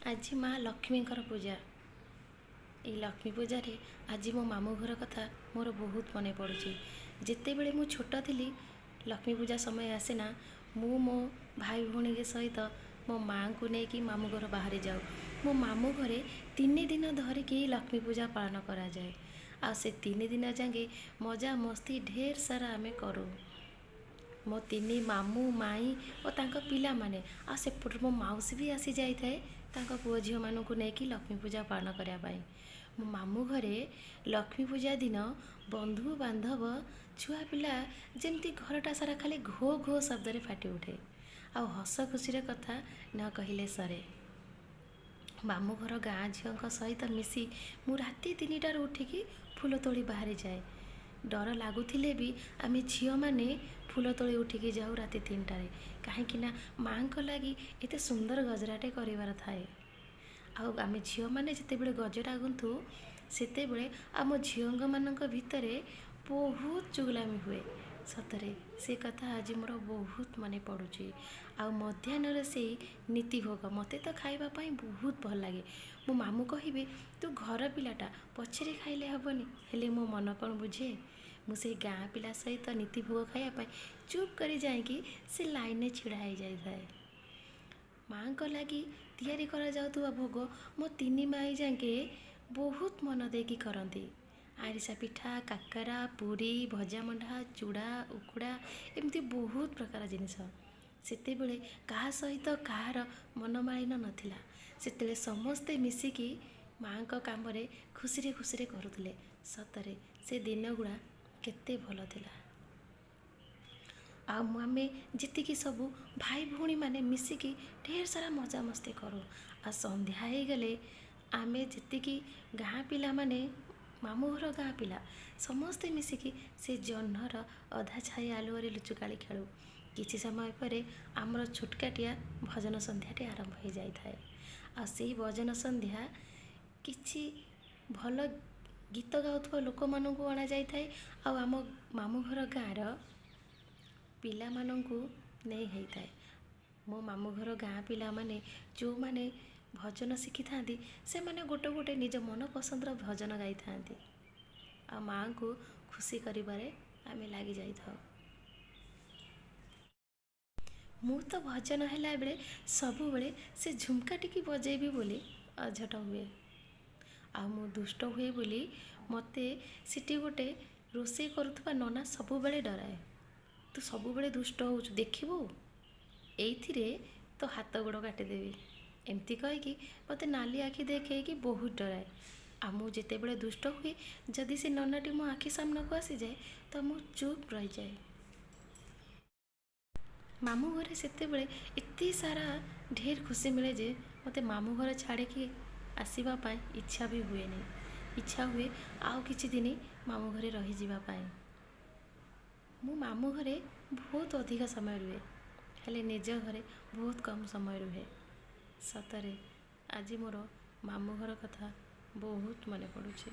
ଆଜି ମା ଲକ୍ଷ୍ମୀଙ୍କର ପୂଜା। ଏଇ ଲକ୍ଷ୍ମୀ ପୂଜାରେ ଆଜି ମୋ ମାମୁଁ ଘର କଥା ମୋର ବହୁତ ମନେ ପଡ଼ୁଛି। ଯେତେବେଳେ ମୁଁ ଛୋଟ ଥିଲି, ଲକ୍ଷ୍ମୀ ପୂଜା ସମୟ ଆସେ ନା, ମୁଁ ମୋ ଭାଇ ଭଉଣୀଙ୍କ ସହିତ ମୋ ମାଆଙ୍କୁ ନେଇକି ମାମୁଁ ଘର ବାହାରି ଯାଉ। ମୋ ମାମୁଁ ଘରେ 3 ଦିନ ଧରିକି ଲକ୍ଷ୍ମୀ ପୂଜା ପାଳନ କରାଯାଏ। ଆଉ ସେ 3 ଦିନ ଯାକେ ମଜାମସ୍ତି ଢେର ସାରା ଆମେ କରୁ। ମୋ ତିନି ମାମୁଁ, ମାଇଁ ଓ ତାଙ୍କ ପିଲାମାନେ, ଆଉ ସେପଟରୁ ମୋ ମାଉସୀ ବି ଆସି ଯାଇଥାଏ ତାଙ୍କ ପୁଅ ଝିଅମାନଙ୍କୁ ନେଇକି ଲକ୍ଷ୍ମୀ ପୂଜା ପାଳନ କରିବା ପାଇଁ। ମୋ ମାମୁଁ ଘରେ ଲକ୍ଷ୍ମୀ ପୂଜା ଦିନ ବନ୍ଧୁବାନ୍ଧବ, ଛୁଆ ପିଲା, ଯେମିତି ଘରଟା ସାରା ଖାଲି ଘୋ ଘୋ ଶବ୍ଦରେ ଫାଟି ଉଠେ। ଆଉ ହସ ଖୁସିର କଥା ନ କହିଲେ ସରେ। ମାମୁଁ ଘର ଗାଁ ଝିଅଙ୍କ ସହିତ ମିଶି ମୁଁ ରାତି 3ଟାରୁ ଉଠିକି ଫୁଲ ତୋଳି ବାହାରି ଯାଏ। ଡର ଲାଗୁଥିଲେ ବି ଆମେ ଝିଅମାନେ ଫୁଲ ତୋଳି ଉଠିକି ଯାଉ ରାତି 3ଟାରେ, କାହିଁକି ନା ମାଆଙ୍କ ଲାଗି ଏତେ ସୁନ୍ଦର ଗଜରାଟେ କରିବାର ଥାଏ। ଆଉ ଆମେ ଝିଅମାନେ ଯେତେବେଳେ ଗଜରା ଗୁନ୍ଥୁ, ସେତେବେଳେ ଆମ ଝିଅମାନଙ୍କ ଭିତରେ ବହୁତ ଚୁଗୁଲାମି ହୁଏ। ସତରେ ସେ କଥା ଆଜି ମୋର ବହୁତ ମନେ ପଡ଼ୁଛି। ଆଉ ମଧ୍ୟାହ୍ନରେ ସେଇ ନୀତି ଭୋଗ ମୋତେ ତ ଖାଇବା ପାଇଁ ବହୁତ ଭଲ ଲାଗେ। ମୋ ମାମୁଁ କହିବେ, "ତୁ ଘର ପିଲାଟା, ପଛରେ ଖାଇଲେ ହେବନି?" ହେଲେ ମୋ ମନ କ'ଣ ବୁଝେ? ମୁଁ ସେଇ ଗାଁ ପିଲା ସହିତ ନୀତି ଭୋଗ ଖାଇବା ପାଇଁ ଚୁପ୍ କରି ଯାଇକି ସେ ଲାଇନରେ ଛିଡ଼ା ହେଇଯାଇଥାଏ। ମାଆଙ୍କ ଲାଗି ତିଆରି କରାଯାଉଥିବା ଭୋଗ ମୋ ତିନି ମାଇଁ ଯାକେ ବହୁତ ମନ ଦେଇକି କରନ୍ତି। ଆରିସା ପିଠା, କାକରା, ପୁରୀ, ଭଜା ମଣ୍ଡା, ଚୁଡ଼ା ଉଖୁଡ଼ା, ଏମିତି ବହୁତ ପ୍ରକାର ଜିନିଷ। ସେତେବେଳେ କାହା ସହିତ କାହାର ମନମାଳିନ୍ୟ ନଥିଲା। ସେତେବେଳେ ସମସ୍ତେ ମିଶିକି ମାଆଙ୍କ କାମରେ ଖୁସିରେ ଖୁସିରେ କରୁଥିଲେ। ସତରେ ସେ ଦିନଗୁଡ଼ା କେତେ ଭଲ ଥିଲା। ଆଉ ଆମେ ଯେତିକି ସବୁ ଭାଇ ଭଉଣୀମାନେ ମିଶିକି ଢେର ସାରା ମଜାମସ୍ତି କରୁ। ଆଉ ସନ୍ଧ୍ୟା ହେଇଗଲେ ଆମେ ଯେତିକି ଗାଁ ପିଲାମାନେ, ମାମୁଁ ଘର ଗାଁ ପିଲା ସମସ୍ତେ ମିଶିକି ସେ ଜହ୍ନର ଅଧା ଛାଇ ଆଲୁଅରେ ଲୁଚୁକାଳି ଖେଳୁ। କିଛି ସମୟ ପରେ ଆମର ଛୋଟକାଟିଆ ଭଜନ ସନ୍ଧ୍ୟାଟି ଆରମ୍ଭ ହୋଇଯାଇଥାଏ। ଆଉ ସେଇ ଭଜନ ସନ୍ଧ୍ୟା କିଛି ଭଲ ଗୀତ ଗାଉଥିବା ଲୋକମାନଙ୍କୁ ଅଣାଯାଇଥାଏ ଆଉ ଆମ ମାମୁଁ ଘର ଗାଁର ପିଲାମାନଙ୍କୁ ନେଇ ହେଇଥାଏ। ମୋ ମାମୁଁ ଘର ଗାଁ ପିଲାମାନେ ଯେଉଁମାନେ ଭଜନ ଶିଖିଥାନ୍ତି, ସେମାନେ ଗୋଟେ ଗୋଟେ ନିଜ ମନ ପସନ୍ଦର ଭଜନ ଗାଇଥାନ୍ତି ଆଉ ମାଆଙ୍କୁ ଖୁସି କରିବାରେ ଆମେ ଲାଗି ଯାଇଥାଉ। ମୁଁ ତ ଭଜନ ହେଲା ବେଳେ ସବୁବେଳେ ସେ ଝୁମକା ଟିକି ବଜେଇବି ବୋଲି ଅଝଟ ହୁଏ। ଆଉ ମୁଁ ଦୁଷ୍ଟ ହୁଏ ବୋଲି ମୋତେ ସେଠି ଗୋଟେ ରୋଷେଇ କରୁଥିବା ନନା ସବୁବେଳେ ଡରାଏ, "ତୁ ସବୁବେଳେ ଦୁଷ୍ଟ ହେଉଛୁ, ଦେଖିବୁ ଏଇଥିରେ ତୋ ହାତ ଗୋଡ଼ କାଟିଦେବି।" ଏମିତି କହିକି ମୋତେ ନାଲି ଆଖି ଦେଖେଇକି ବହୁତ ଡରାଏ। ଆଉ ମୁଁ ଯେତେବେଳେ ଦୁଷ୍ଟ ହୁଏ, ଯଦି ସେ ନନାଟି ମୋ ଆଖି ସାମ୍ନାକୁ ଆସିଯାଏ ତ ମୁଁ ଚୁପ୍ ରହିଯାଏ। ମାମୁଁ ଘରେ ସେତେବେଳେ ଏତେ ସାରା ଢେର ଖୁସି ମିଳେ ଯେ ମୋତେ ମାମୁଁ ଘର ଛାଡ଼ିକି ଆସିବା ପାଇଁ ଇଚ୍ଛା ବି ହୁଏନି। ଇଚ୍ଛା ହୁଏ ଆଉ କିଛି ଦିନ ମାମୁଁ ଘରେ ରହିଯିବା ପାଇଁ। ମୁଁ ମାମୁଁ ଘରେ ବହୁତ ଅଧିକ ସମୟ ରୁହେ, ହେଲେ ନିଜ ଘରେ ବହୁତ କମ୍ ସମୟ ରୁହେ। ସତରେ ଆଜି ମୋର ମାମୁଁ ଘର କଥା ବହୁତ ମନେ ପଡ଼ୁଛି।